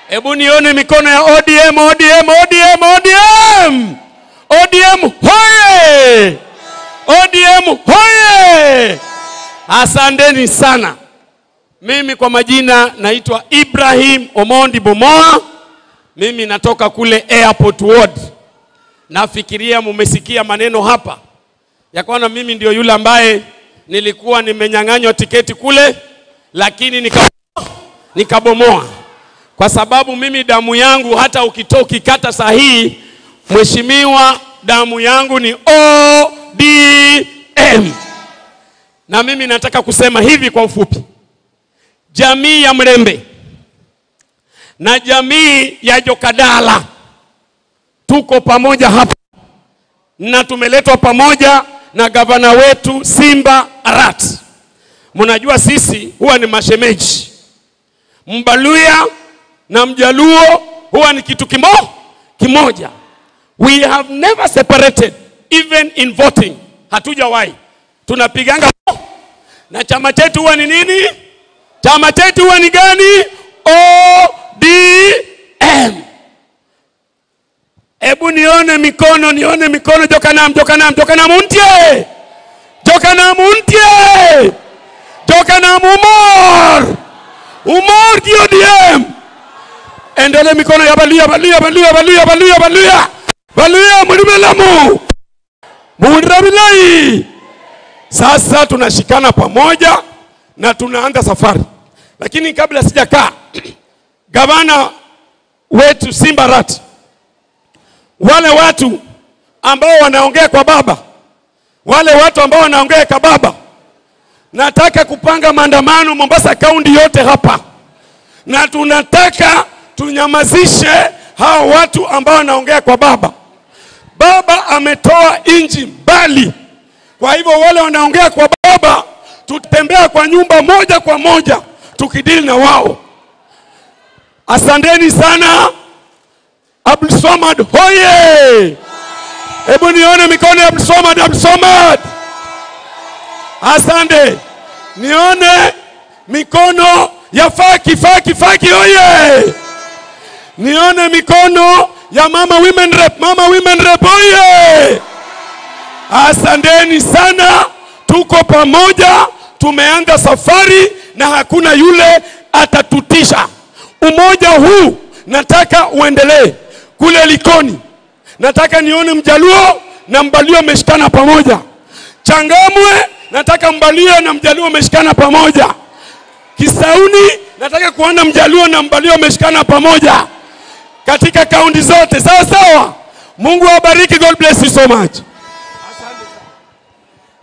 Hebu nione mikono ya ODM, ODM, ODM, ODM. ODM hoye! ODM hoye! Asanteni sana. Mimi kwa majina naitwa Ibrahim Omondi Bomoa. Mimi natoka kule Airport Ward. Nafikiria mumesikia maneno hapa ya kwamba mimi ndio yule ambaye nilikuwa nimenyang'anywa tiketi kule, lakini nikabomoa. Kwa sababu mimi damu yangu hata ukitoki kata sahihi, mheshimiwa, damu yangu ni ODM. Na mimi nataka kusema hivi kwa ufupi. Jamii ya Mlembe na jamii ya Jokadala tuko pamoja hapa, na tumeletwa pamoja na gavana wetu Simba Arati. Mnajua sisi huwa ni mashemeji. Mbaluya na Mjaluo huwa ni kitu kimoja. We have never separated even in voting. Hatujawahi. Tunapiganga na chama chetu huwa ni nini? Chama chetu huwa ni gani? ODM. Ebu nione mikono, nione mikono. Jokanam, Jokanam, Jokanam untie. Jokanam untie. Jokanam umor. Umor di ODM. Endele mikono ya Baluya, Baluya, Baluya, Baluya, Baluya, Baluya. Baluya mulimelamu. Murabilai. Sasa tunashikana pamoja na tunaanza safari. Lakini kabla sijakaa, gavana wetu Simba Arati, wale watu ambao wanaongea kwa baba, wale watu ambao wanaongea kwa baba, nataka kupanga maandamano Mombasa County yote hapa. Na tunataka tunyamazishe hao watu ambao wanaongea kwa baba. Baba ametoa inji mbali. Kwa hivyo wale wanaongea kwa baba, tutembea kwa nyumba moja kwa moja tukidili na wao. Asanteni sana. Abdulswamad hoye! Hebu nione mikono ya Abdulswamad, Abdulswamad. Asante. Nione mikono ya Faki, Faki, Faki hoye! Nione mikono ya Mama Women Rep, Mama Women Rep hoye! Asanteni sana. Tuko pamoja, tumeanza safari na hakuna yule atatutisha. Umoja huu nataka uendelee. Kule Likoni nataka nione Mjaluo na Mbalio wameshikana pamoja. Changamwe nataka Mbalio na Mjaluo wameshikana pamoja. Kisauni nataka kuona Mjaluo na Mbalio wameshikana pamoja. Katika kaunti zote. Sawa sawa. Mungu awabariki. God bless you so much.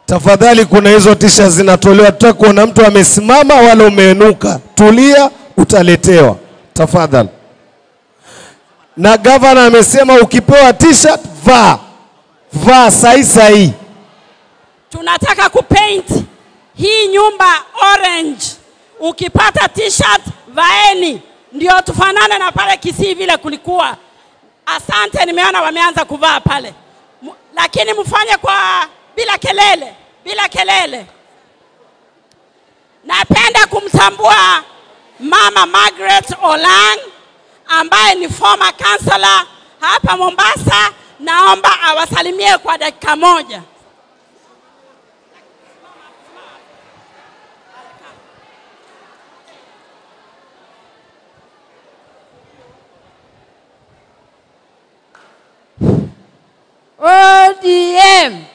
Tafadhali, kuna hizo tisha zinatolewa. Tutakuona mtu amesimama wala umeinuka. Tulia, utaletewa. Tafadhali. Na gavana amesema ukipewa t-shirt vaa. Vaa sahi sahi. Tunataka kupaint hii nyumba orange. Ukipata t-shirt vaeni, ndio tufanane na pale Kisii vile kulikuwa. Asante, nimeona wameanza kuvaa pale. Lakini mfanye kwa bila kelele, bila kelele. Napenda kumtambua Mama Margaret Olang ambaye ni former councillor hapa Mombasa. Naomba awasalimie kwa dakika moja. ODM.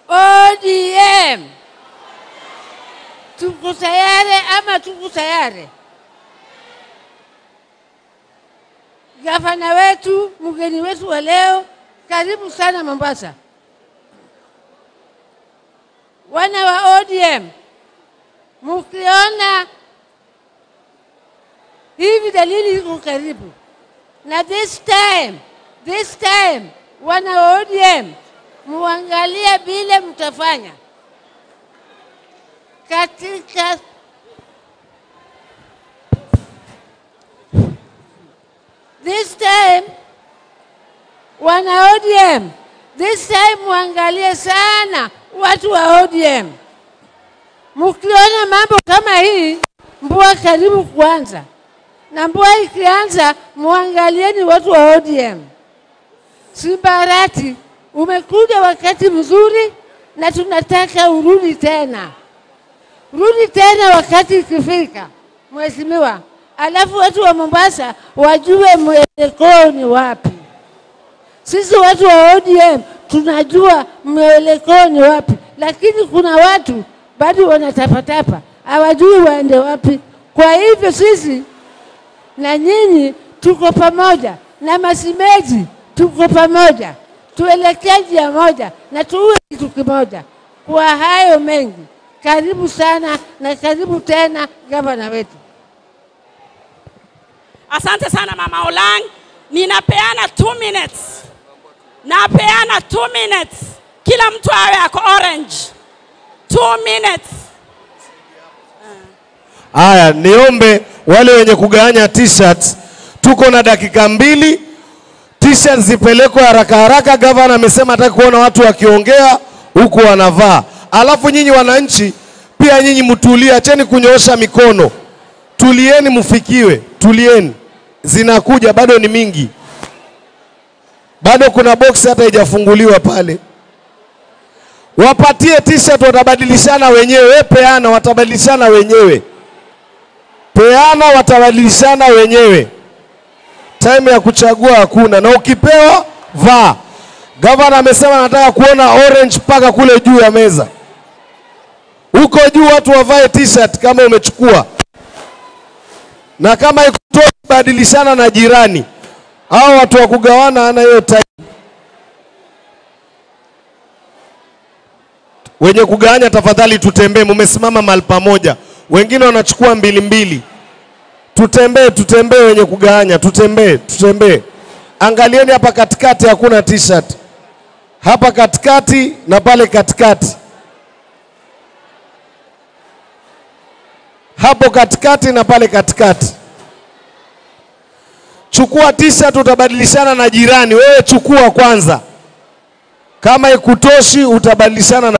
ODM. Tuko tayari ama tuko tayari? Gavana wetu, mgeni wetu wa leo, karibu sana Mombasa. Wana wa ODM, mkiona hivi dalili iko karibu. Na this time, wana wa ODM, muangalie vile mtafanya. Katika this time, wana ODM, this time muangalie sana watu wa ODM. Mkiona mambo kama hii, mbua karibu kuanza. Na mvua ikianza, muangalieni watu wa ODM. Simba Arati, umekuja wakati mzuri na tunataka urudi tena. Rudi tena wakati ikifika, mheshimiwa. Alafu watu wa Mombasa wajue mwelekeo ni wapi. Sisi watu wa ODM tunajua mwelekeo ni wapi, lakini kuna watu bado wanatapatapa, hawajui waende wapi. Kwa hivyo sisi na nyinyi tuko pamoja, na masimeji tuko pamoja, tuelekee njia moja na tuwe kitu kimoja. Kwa hayo mengi, karibu sana na karibu tena gavana wetu. Asante sana Mama Olang. Ninapeana 2 minutes. Napeana 2 minutes. Kila mtu awe ako orange. 2 minutes. Aya, niombe wale wenye kugawanya t-shirts, tuko na dakika 2. T-shirts zipelekwe haraka haraka. Gavana amesema hataki kuona watu wakiongea huku wanavaa. Alafu nyinyi wananchi pia nyinyi mtulie, acheni kunyoosha mikono. Tulieni mfikiwe, tulieni. Zinakuja bado ni mingi. Bado kuna box hata haijafunguliwa pale. Wapatie t-shirt, watabadilishana wenyewe. Peana, watabadilishana wenyewe. Peana, watabadilishana wenyewe. Time ya kuchagua hakuna. Na ukipewa, vaa. Gavana amesema anataka kuona orange mpaka kule juu ya meza. Huko juu watu wavae t-shirt kama umechukua. Na kama ikutoa, badilishana na jirani. Hao watu wa kugawana ana hiyo time. Wenye kugawanya tafadhali tutembee, mumesimama mahali pamoja. Wengine wanachukua mbili mbili. Tutembee, tutembee wenye kugawanya, tutembee, tutembee. Angalieni hapa katikati hakuna t-shirt. Hapa katikati na pale katikati. Hapo katikati na pale katikati. Chukua t-shirt, utabadilishana na jirani. Wewe chukua kwanza. Kama ikutoshi utabadilishana na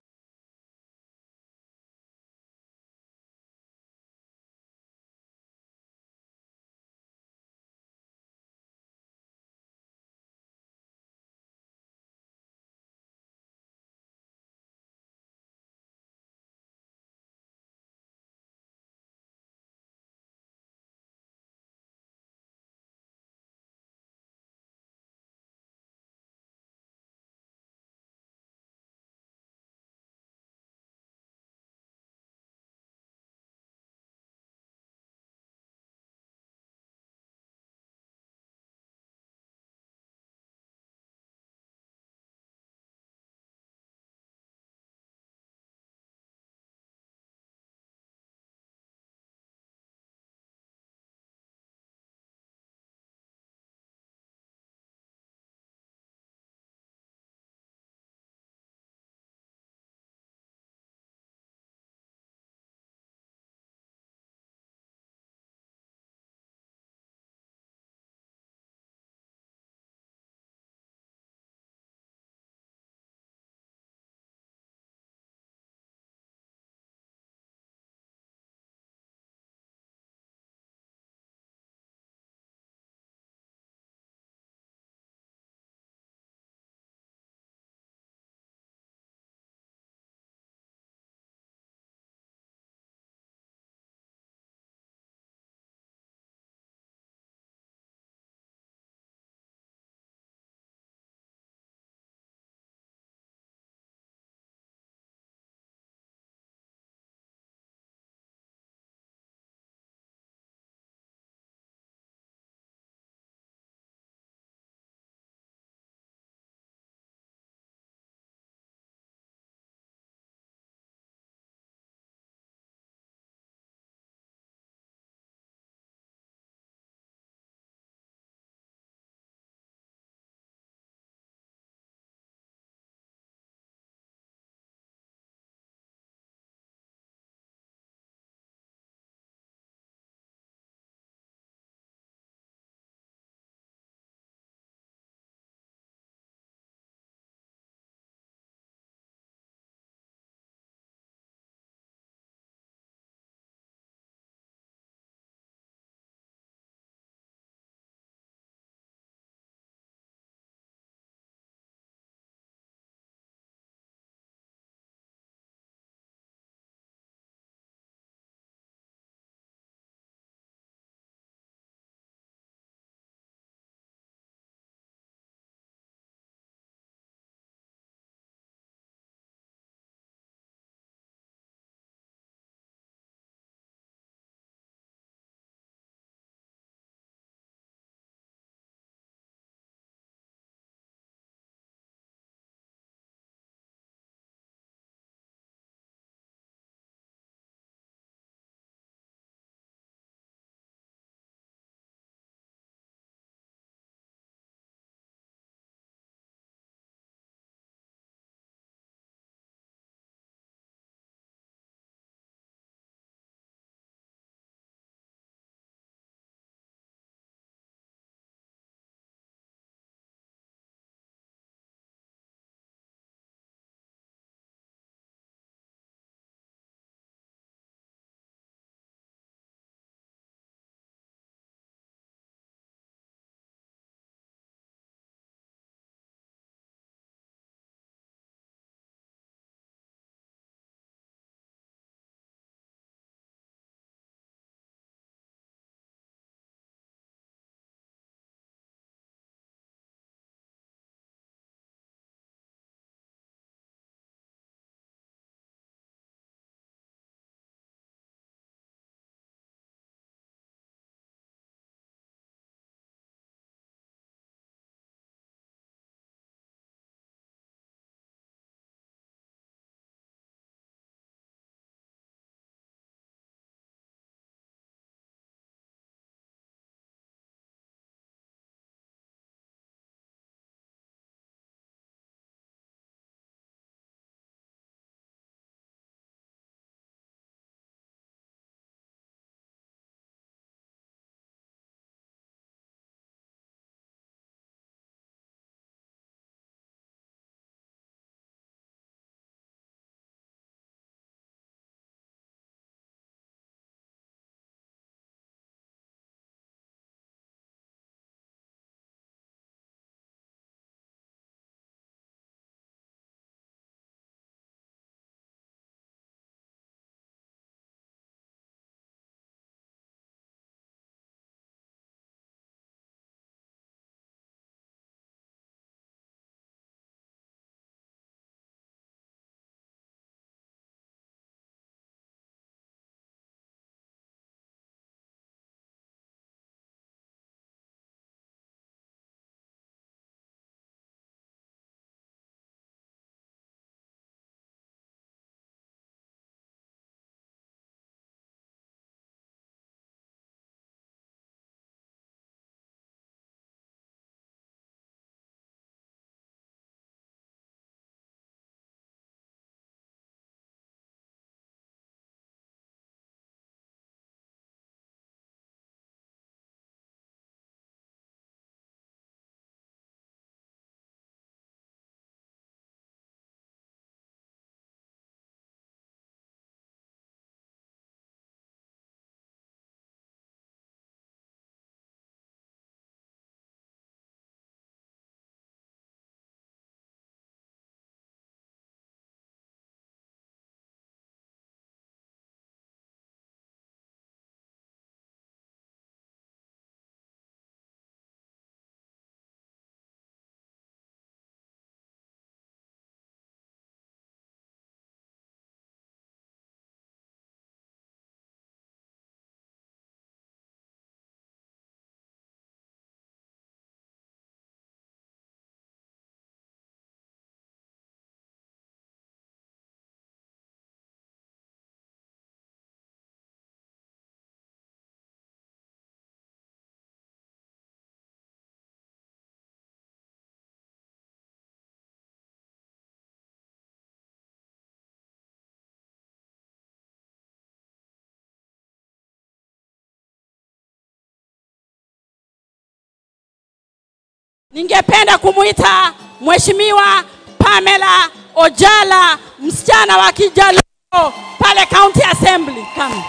Ningependa kumuita Mheshimiwa Pamela Ojala, msichana wa Kijaluo pale County Assembly. Come.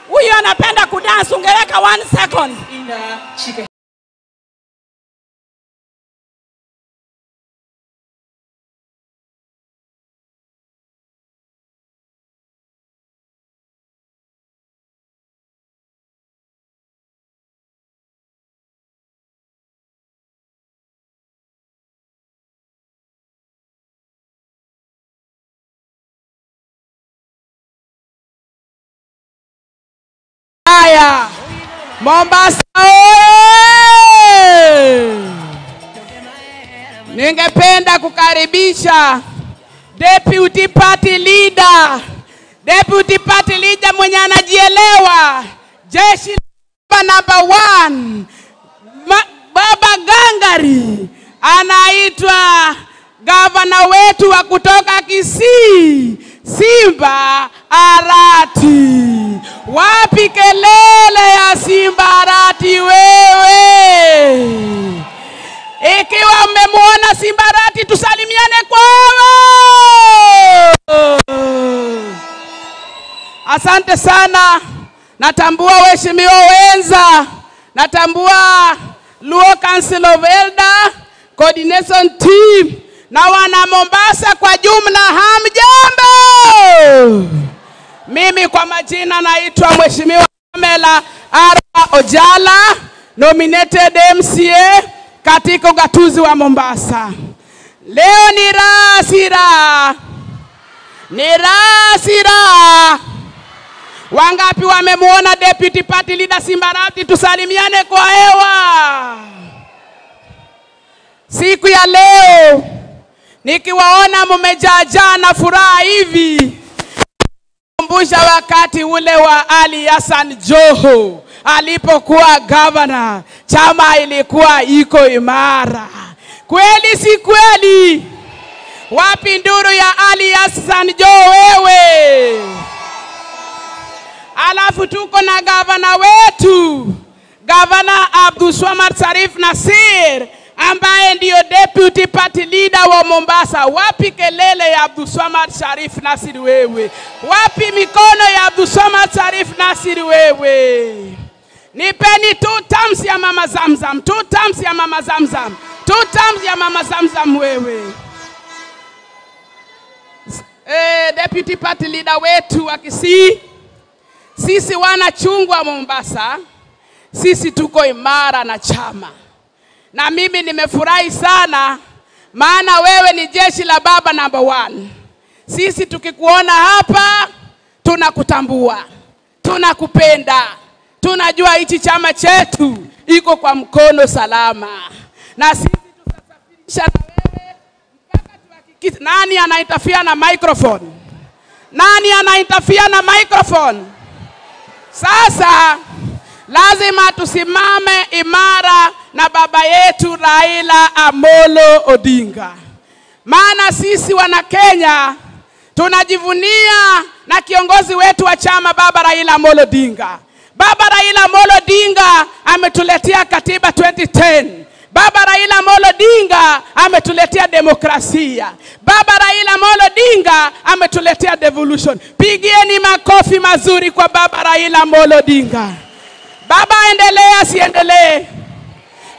Huyu anapenda kudance, ungeweka 1 second. Haya, Mombasa oye! Ningependa kukaribisha Deputy Party Leader, Deputy Party Leader mwenye anajielewa, jeshi number 1, Baba Gangari, anaitwa gavana wetu wa kutoka Kisii, Simba Arati. Wapi kelele ya Simba Arati wewe? Ikiwa mmemuona Simba Arati, tusalimiane kwao. Asante sana. Natambua waheshimiwa wenza, natambua Luo Council of Elder Coordination Team na wana Mombasa kwa jumla, hamjambo? Mimi kwa majina naitwa Mheshimiwa Pamela Arwa Ojala, nominated MCA katika ugatuzi wa Mombasa. Leo ni raha si raha, ni raha si raha. Wangapi wamemuona Deputy Party Leader Simba Arati? Tusalimiane kwa hewa. Siku ya leo nikiwaona mmejaajaa na furaha hivi, kumbusha wakati ule wa Ali Hassan Joho alipokuwa governor, chama ilikuwa iko imara. Kweli si kweli? Wapi nduru ya Ali Hassan Joho wewe? Alafu tuko na governor wetu, Governor Abdulswamad Sharif Nassir, ambaye ndiyo Deputy Party Leader wa Mombasa. Wapi kelele ya Abdulswamad Sharif Nassir wewe? Wapi mikono ya Abdulswamad Sharif Nassir wewe? Nipeni 2 terms ya Mama Zamzam, 2 terms ya Mama Zamzam, 2 terms ya Mama Zamzam wewe. Deputy Party Leader wetu wa Kisii, sisi wana chungwa Mombasa, sisi tuko imara na chama. Na mimi nimefurahi sana, maana wewe ni jeshi la baba number 1. Sisi tukikuona hapa, tunakutambua, tunakupenda, tunajua hichi chama chetu iko kwa mkono salama. Na sisi tutasafirisha na wewe mpaka tuhakikishe. Nani anaitafia na microphone? Nani anaitafia na microphone? Sasa lazima tusimame imara na baba yetu Raila Amolo Odinga. Maana sisi wana Kenya tunajivunia na kiongozi wetu wa chama Baba Raila Amolo Odinga. Baba Raila Amolo Odinga ametuletea katiba 2010. Baba Raila Amolo Odinga ametuletea demokrasia. Baba Raila Amolo Odinga ametuletea devolution. Pigieni makofi mazuri kwa Baba Raila Amolo Odinga. Baba endelee asiendelee?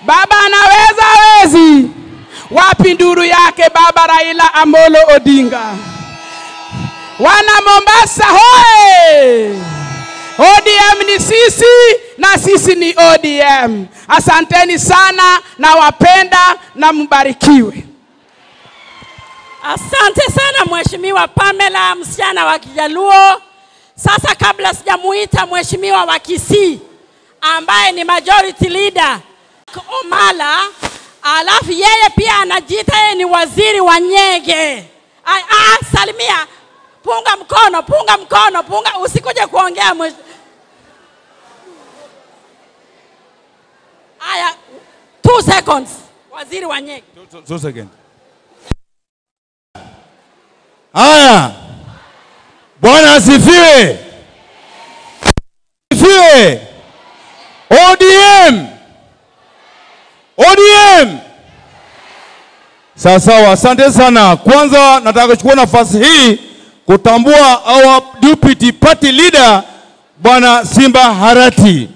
Baba anaweza hawezi? Wapi nduru yake Baba Raila Amolo Odinga? Wana Mombasa hoe! ODM ni sisi na sisi ni ODM. Asanteni sana na wapenda na mbarikiwe. Asante sana Mheshimiwa Pamela, msichana wa Kijaluo. Sasa kabla sijamuita Mheshimiwa wa Kisii ambaye ni majority leader Omala, alafu yeye pia anajiita yeye ni waziri wa Nyege. Salimia, punga mkono, punga mkono, punga, usikuje kuongea. Aya, 2 seconds. Waziri wa Nyege. 2 seconds. Haya. Bwana asifiwe. asifiwe. ODM. ODM. Sawa sawa, asante sana. Kwanza nataka kuchukua nafasi hii kutambua our deputy party leader Bwana Simba Harati.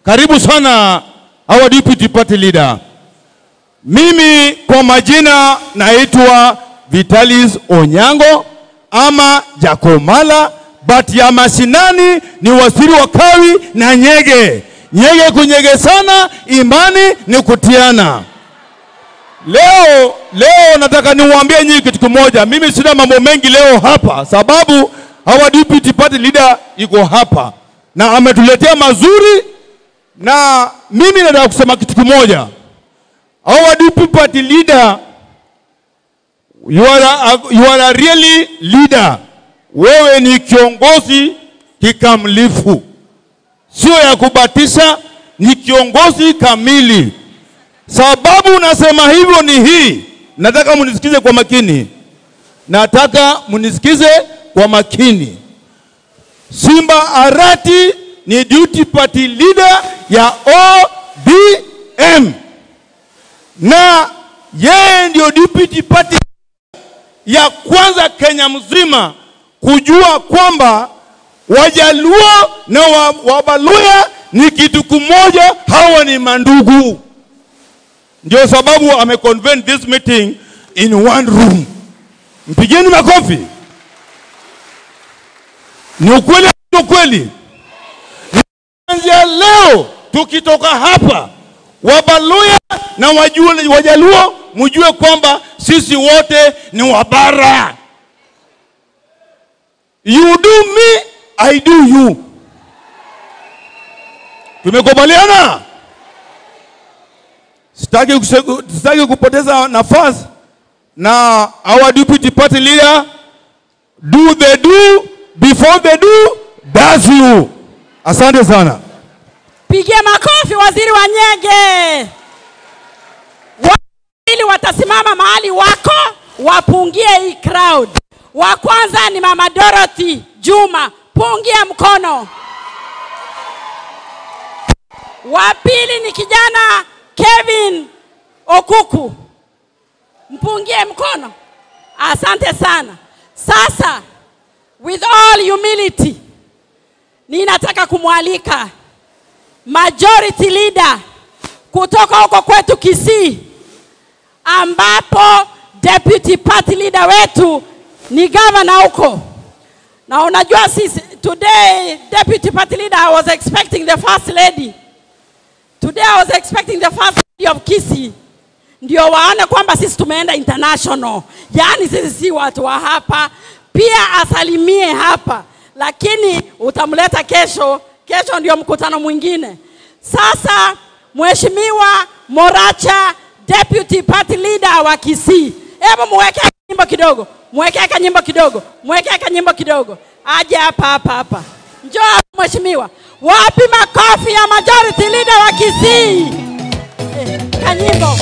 Karibu sana our deputy party leader. Mimi kwa majina naitwa Vitalis Onyango ama Jakomala, but ya mashinani ni waziri wa kawi na nyege. Nyege kunyege sana, imani ni kutiana. Leo nataka niwaambie nyinyi kitu kimoja. Mimi sina mambo mengi leo hapa, sababu our deputy party leader yuko hapa na ametuletea mazuri, na mimi nataka kusema kitu kimoja. Our deputy party leader, you are a really leader. Wewe ni kiongozi kikamilifu, sio ya kubatisha, ni kiongozi kamili. Sababu nasema hivyo ni hii, nataka munisikize kwa makini. Nataka munisikize kwa makini. Simba Arati ni duty party leader ya ODM, na yeye ndio deputy party ya kwanza Kenya mzima kujua kwamba Wajaluo na Wabaluya ni kitu kimoja, hawa ni mandugu. Ndio sababu ameconvene this meeting in one room. Mpigeni makofi. Ni ukweli, ni ukweli. Kuanzia leo tukitoka hapa, Wabaluya na Wajaluo mjue kwamba sisi wote ni Wabara. You do me, I do you. Tumekubaliana? Sitaki kupoteza nafasi. Na our deputy party leader, do the do before the do does you. Asante sana. Pigie makofi waziri wa Nyege. Wawili watasimama mahali wako wapungie hii crowd. Wa kwanza ni Mama Dorothy Juma, pungia mkono. Wa pili ni kijana Kevin Okuku, mpungie mkono. Asante sana. Sasa with all humility, ninataka kumwalika majority leader kutoka huko kwetu Kisii, ambapo deputy party leader wetu ni governor huko. Na unajua sisi today deputy party leader, I was expecting the first lady. Today I was expecting the first lady of Kisii. Ndio waone kwamba sisi tumeenda international. Yaani sisi si watu wa hapa. Pia asalimie hapa. Lakini utamleta kesho. Kesho ndio mkutano mwingine. Sasa Mheshimiwa Moracha, deputy party leader wa Kisii. Hebu muweke nyimbo kidogo. Mweke nyimbo kidogo. Mweke nyimbo kidogo. Aje hapa hapa hapa. Njoo mheshimiwa. Wapi makofi ya majority leader wa Kisii? Kanyimbo.